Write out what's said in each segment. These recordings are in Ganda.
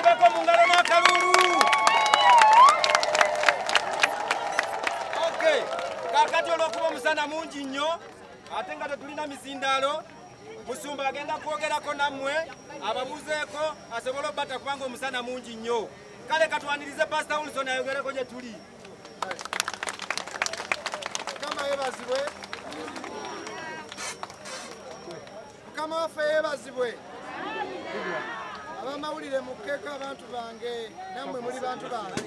Mumukubeko mu ngalo n'akaluulu. Okay, kaakati olw'okuba omusana mungi nnyo ate nga tetulina mizindaalo, musumba agenda kwogerako nammwe ababuuzeeko asobole obbata kubanga omusana mungi nnyo. Kale katwanirize Pastor Wilson ayogereko gye tuli. Mukama yebazibwe. Mukama waffe yebazibwe. Abamawulire mukkeko abantu bange, nammwe muli bantu bange.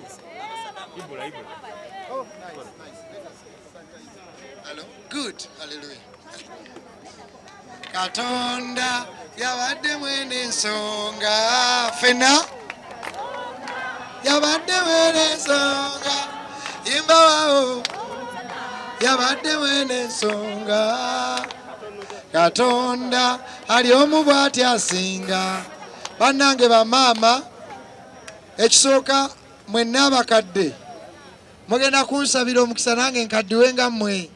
Oh, nice, nice. Let us sanitize. Hello? Good. Hallelujah. Katonda yabadde mwene ensonga fena yabadde mwene ensonga imbawawo yabadde mwene ensonga Katonda ali omu bw'ati asinga. Bannange bamaama, ekisooka mwenna abakadde mugenda kunsabira omukisa nange nkaddiwe nga mmwe.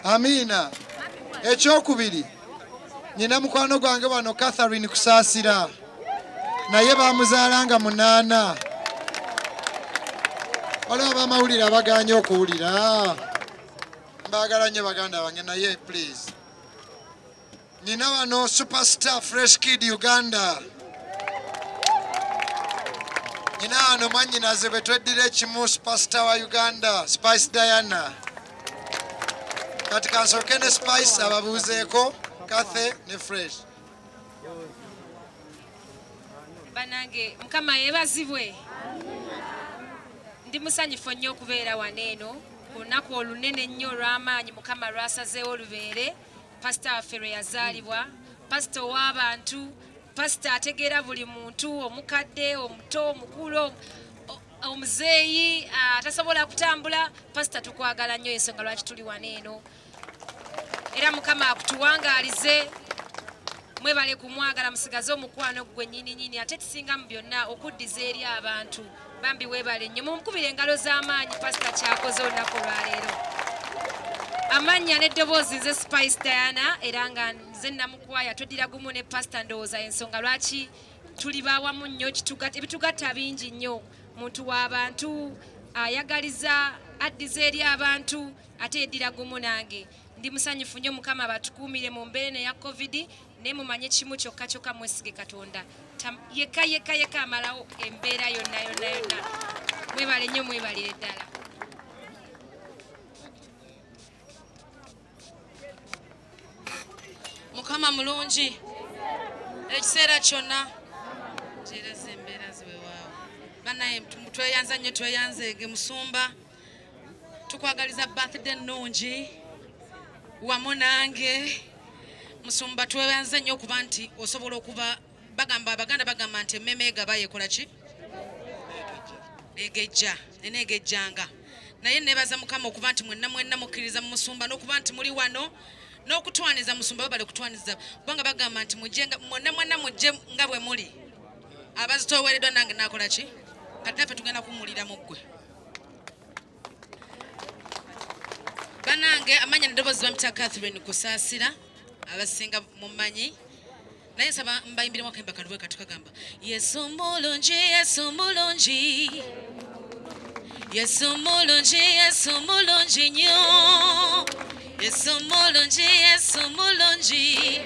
Amiina. Ekyokubiri, nyina mukwano gwange wano Catherine Kusaasira, naye bamuzaala nga 8. Waliwo abamawulire abagaanye okuwulira. Mbaagala nnyo baganda bange, naye please. Nina wano superstar Fresh Kid Uganda. Nina wano mwannyinaze bwe tweddira ekimu, superstar wa Uganda Spice Diana. Kati kansooke ne Spice ababuuzeeko, Kathe ne Fresh. Banange, Mukama yeebazibwe. Ndi musanyufu nnyo okubeera wano eno ku lunaku olunene ennyo olw'amaanyi Mukama lw'asazeewo lubeere pasita waffe lwe yazaalibwa, pasita ow'abantu, pasita ategeera buli muntu, omukadde, omuto, omukulu, omuzeeyi atasobola kutambula. Pasita, tukwagala nnyo, ensonga lwaki tuli wano eno, era Mukama akutuwangaalize. Mwebale kumwagala, musigaze omukwano gwe nnyini nnyini, ate kisinga mu byonna okuddiza eri abantu. Bambi weebale nnyo, mumukubire engalo z'amaanyi pasita kyakoze olunaku olwaleero. Amannya n'eddoboozi, nze Spice Diana, era nga nze namukwaya tweddira gumu ne pasita. Ndowooza ensonga lwaki tuli bawamu nnyo, ebitugatta bingi nnyo. Muntu w'abantu, ayagaliza, addiza eri abantu, ate yeddira gumu nange. Ndi musanyufu nnyo. Mukama batukuumire mu mbeera eno eya COVID, naye mumanye kimu kyokka kyokka, mwesige Katonda yekka yekka yekka amalawo embeera yonna yonna yonna. Mwebale nnyo, mwebalire ddala. Mukama mulungi ekiseera kyonna, tereza embeera ziwewaawo. Banaye, tweyanza nnyo, tweyanzeege. Musumba, tukwagaliza birthday ennungi wamu nange. Musumba, tweyanze nnyo okuba nti osobola okuba, bagamba, Abaganda bagamba nti emmeme egaba yekola ki? Egejja, eneegejjanga. Naye nebaza Mukama okuba nti mwenna mwenna mukkiriza mu musumba n'okuba nti muli wano n'okutwaniza musumba. Babale kutwaniza, kubanga bagamba nti mujje mwenna mwenna, mujje nga bwe muli abazitoowereddwa. Nange nakola ki? Kati naffe tugenda kumulira mu ggwe. Banange, amanya neddoboozi bampita Catherine Kusaasira, abasinga mumanyi, naye nsaba mbayimbiremu akayimba kalubwe kati kagamba: Yesu mulungi, Yesu mulungi, Yesu mulungi, Yesu mulungi nnyo, Yesu mulungi, Yesu mulungi,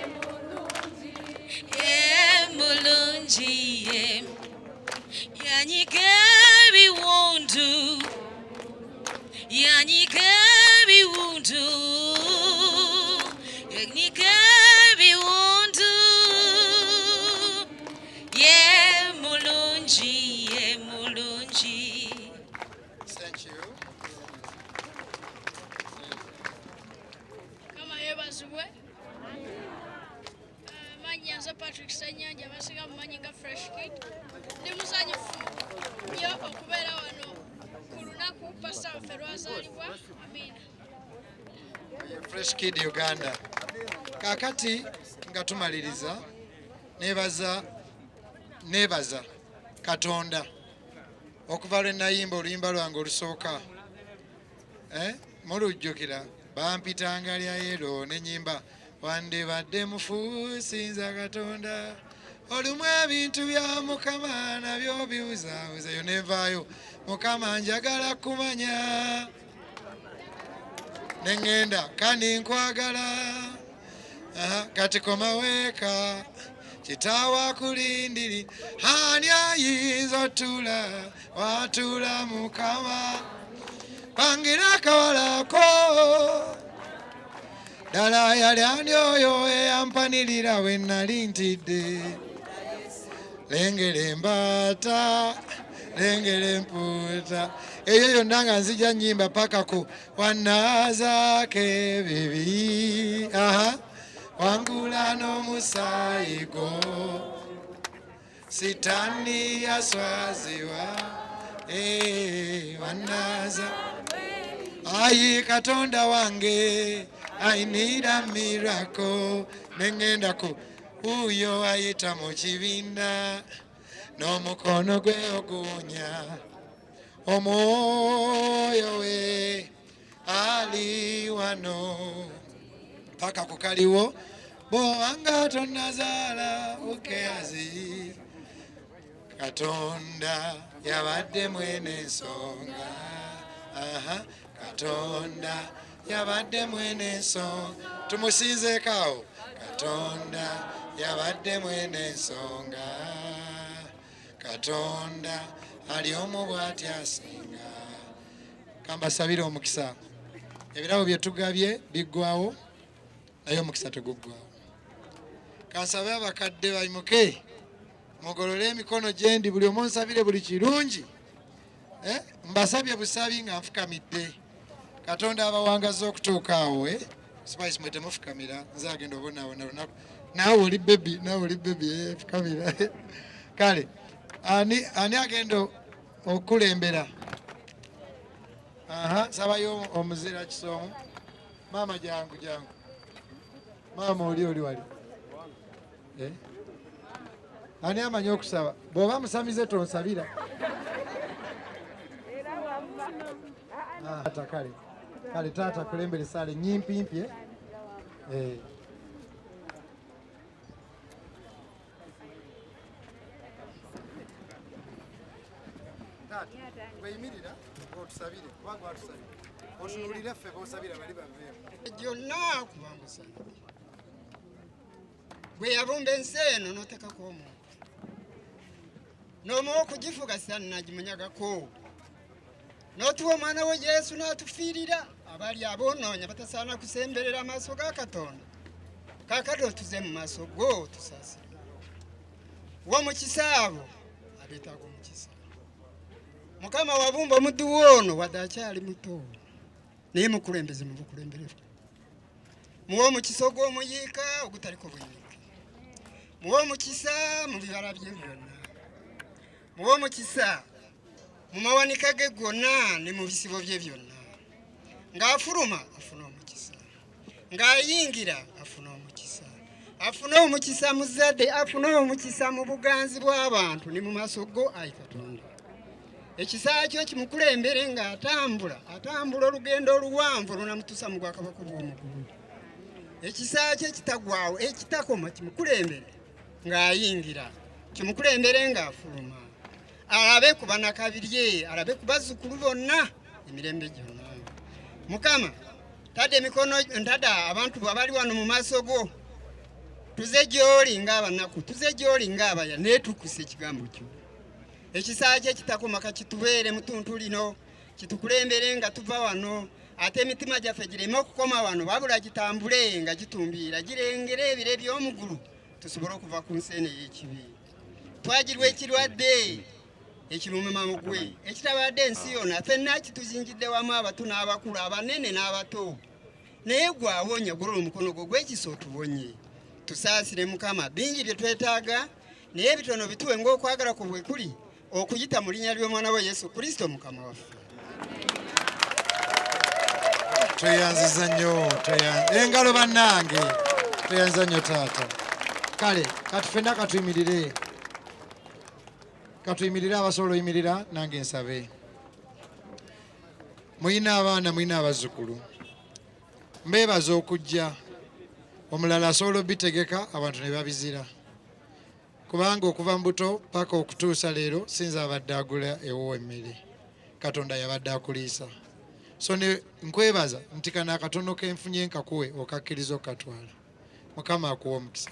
ye mulungi, ye yanyiga ebiwundu, yanyiga ebiwundu, yanyiga ebiwundu, ye mulungi, ye mulungi. Thank you. Mukama yeebazibwe. Amannya nze Patrick Ssenyanja, abasinga mumanyi nga Fresh Kid. Ndi musanyufu nnyo okubeera wano ku lunaku pasita waffe lwazaalibwa. Amiina. Fresh Kid Uganda. Kaakati nga tumaliriza, nebaza, nebaza Katonda okuva lwe nayimba oluyimba lwange olusooka, eh? Mulujjukira, bampitanga lya yero nenyimba. Wandibadde mufu sinza Katonda. Olumu ebintu bya Mukama nabyo bibuzabuza eyo nenvaayo. Mukama njagala kumanya. Ne ŋŋenda kandi nkwagala. Aha, kati koma weeka kitaawo akulindiri ani ayinza otula watula Mukama pangira akawalako ddala yali ani oyo eyampanirira we nali ntidde lengera embaata lengera empuuta eyo yonna nga nzija nyimba paka ku wanaazaako ebibi aha wangula n'omusaayi gwo sitani yaswaziwa eh, wanaaza ayi Katonda wange I need a miracle nengenda ku uyo ayita mu kibiina n'omukono gwe ogunya omwoyo we ali wano paka kukaliwo bw'obanga tonnazaala ukeazi Katonda yabadde mwene ensonga. Aha, Katonda yabadde mwene ensonga. Tumusinzeeko awo. Katonda yabadde mwene ensonga. Katonda ali omu bw'ati asinga. Kambasabire omukisa. Ebirabo bye tugabye biggwawo naye omukisa teguggwawo. Kansabe abakadde bayimuke. Mugolole emikono gyendi buli omu nsabire buli kirungi eh? Mbasabye busabi nga nfukamidde. Katonda abawangaza okutuuka awo eh? Spice mwe temufukamira, nze agenda obonaabona lunaku. Naawe oli baby, naawe oli baby eh, fukamira. Kale ani, ani agenda okukulembera? Aha, sabayo omuzira kisoomu. Maama jangu jangu. Maama oli oli wali. Eh? Ani amanyi okusaba? Bw'oba musamize tonsabira. Ah, kale kale taata kulembera esaala ennyimpimpye. Eh. Weyimirira otusabire kuba gwatusabira otunuulire ffe b'osabira bali baveemu gyonna kubanga osanidde Gwe yabumba ensi eno n'otekako omuntu n'omuwa okugifuga sitaani n'agimunyagako n'otuwa omwana we Yesu n'atufiirira abali aboonoonya batasaana kusemberera amaaso ga Katonda. Kaakati otuze mu maaso go tusaasire. Wa omukisa abo abeetaaga omukisa. Mukama wabumba omuddu wo ono wadde akyali muto naye mukulembeze mu bukulemberevu. Muwe omukisa ogw'omuyiika ogutaliko buyiike. Muwe omukisa mu bibala bye byonna. Muwe omukisa mu mawanika ge gonna ne mu bisibo bye byonna. Ng'afuluma afune omukisa, ng'ayingira afune omukisa, afune omukisa mu zzadde, afune omukisa mu buganzi bw'abantu ne mu maaso go, ayi Katonda. Ekisa kyo kimukulembere ng'atambula, atambula olugendo oluwanvu olunamutuusa mu bwakabaka obw'omu ggulu. Ekisa kyo ekitagwawo ekitakoma kimukulembere ng'ayingira, kimukulembere ng'afuluma, alabe ku banakabirye, alabe ku bazzukulu bonna emirembe gyonna. Mukama, tadde emikono, ntadde abantu abali wano mu maaso go, tuze gy'oli ng'abanaku, tuze gy'oli ng'abaya, naye tukusa ekigambo kyo. Ekisa kyo ekitakoma kakitubeere mu ttuntu lino, kitukulembere nga tuva wano, ate emitima gyaffe gireme okukoma wano, wabula gitambule nga gitumbiira, girengere ebire by'omu ggulu, tusobole okuva ku nsi eno ey'ekibi. Twagirwa ekirwadde ekirumima mugwe ekitabadde ensi yonna, ffenna kituzingidde wamu, abato n'abakulu, abanene n'abato. Naye gwe awonya, golola omukono gwo gw'ekisa otuwonye. Tusaasire Mukama, bingi bye twetaaga, naye ebitono bituwe ng'okwagala kwo bwe kuli, okuyita mu linnya ly'omwana we Yesu Kristo Mukama waffe. Tweyanziza nnyo, engalo bannange, tweyanziza nnyo taata. Kale kati ffenna katuyimirire, katuyimirire, abasobola oyimirira nange nsabe. Muyina abaana, muyina abazzukulu, mbeebaza okujja. Omulala asobola obitegeka abantu ne babizira, kubanga okuva mu buto paka okutuusa leero sinza abadde agula ewuwo emmere, Katonda yabadde akuliisa. So ne nkwebaza nti kano akatono kenfunye nkakuwe okakkiriza okukatwala. Mukama akuwa omukisa.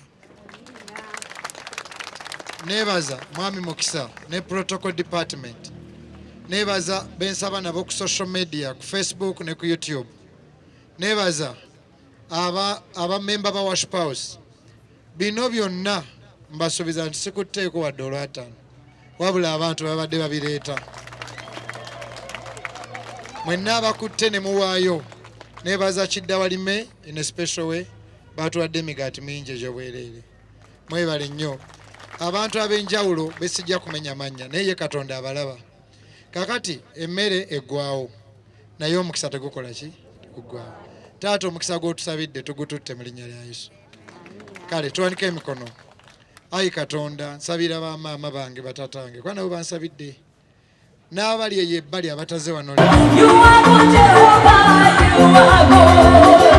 Nebaza Mwami Mukisa ne protocol department. Nebaza bensaba nabo ku social media, ku Facebook ne ku YouTube. Nebaza abamemba ba Worship House. Bino byonna mbasuubiza nti sikutteeko wadde olwataano, wabula abantu babadde babireeta. Mwenna abakutte ne muwaayo. Nebaza Kidda Walime in a special way, batuwadde emigaati mingi egy'obwereere. Mwebale nnyo. Abantu ab'enjawulo besijja kumenya mannya, naye ye Katonda abalaba. Kakati emmere eggwawo, naye omukisa tegukola ki? Teguggwawo. Taata, omukisa gw'otusabidde tugututte mu linnya lya Yesu. Kale tuwanike emikono. Ayi Katonda, nsabira bamaama bange, batatange, kuba nabo bansabidde, n'abali eyo ebbali abataze wano. You are good, Jehovah, you are good.